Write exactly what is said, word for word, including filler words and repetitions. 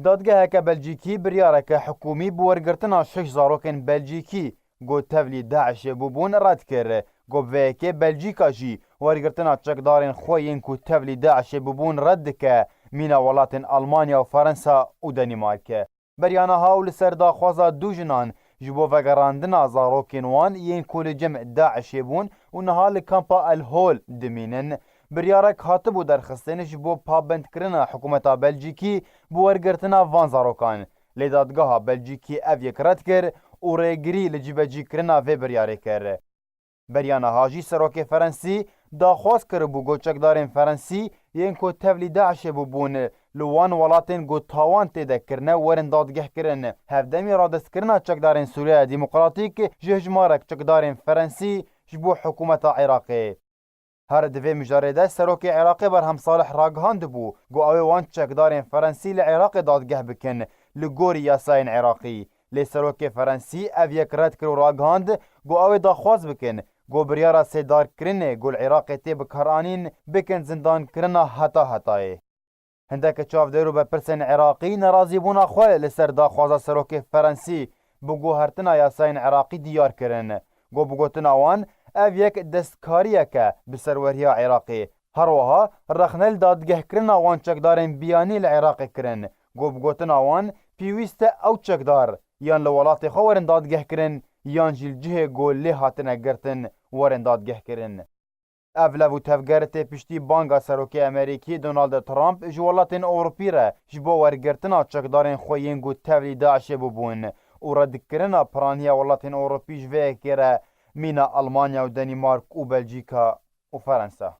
Dadgeheke Belcîkî biryareke hikûmî bi wergirtina şeş zarokên Belcîkî ku tevlî DAIŞê bûbûn red kir. Ku bi vê yekê Belcîka jî wergirtina çekdarên xwe yên ku tevlî DAIŞê bûbûn red dike mîna welatên Almanya û Fransa û Danîmark. Beriya niha û li ser daxwaza du jinan ji bo vegerandina zarokên wan yên ku li cem DAIŞê bûn û niha li kampa El Hol dimînin, biryarek hatibû derxistin ji bo pabendkirina hikûmeta Belcîkî bi wergirtina van zarokan. Lê dadgeha Belcîkî ev yek red kir û rêgirî li cîbecîkirina vê biryarê kir. Beriya niha jî serokê Ferensî daxwaz kiribû ku çekdarên Ferensî yên ku tevlî DAIŞê bûbûn li wan welatên ku tawan tê de kirine werin dadgehkirin. Hevdemî radiskirina çekdarên Sûriyeya Demokratîk ji hejmarek çekdarên Ferensî ji bo hikûmeta Iraqê. Her di vê mijarê de serokê Iraqê Berhem Salih ragihandibû ku ew ê wan çekdarên Ferensî li Iraqê dadgeh bikin li gorî yasayên Iraqî. Lê serokê Ferensî ev yek red kir û ragihand ku ew ê daxwaz bikin ku biryara sêdarkirinê ku li Iraqê tê bikaranîn bikin zindankirina heta hetayê. Hindek çavdêr û berpirsên Iraqî nerazîbûna xwe li ser daxwaza serokê Ferensî bi guhertina yasayên Iraqî diyar kirin. Ku bi gotina wan, ev yek destkariyek e bi serweriya Iraqê. Her wiha rexne li dadgehkirina wan çekdarên biyanî li Iraqê kirin. Ku bi gotina wan, pêwîst e ew çekdar yan li welatê xwe werin dadgehkirin yan jî li cihê ku lê hatine girtin werin dadgehkirin. Ev lev û tevger tê piştî banga serokê Amerîkî Donald Trump ji welatên Ewropî re ji bo wergirtina çekdarên xwe yên ku tevlî DAIŞê bûbûn û redkirina piraniya welatên Ewropî ji vê yekê re mîna Almanya û Danîmark û Belcîka û Ferensa.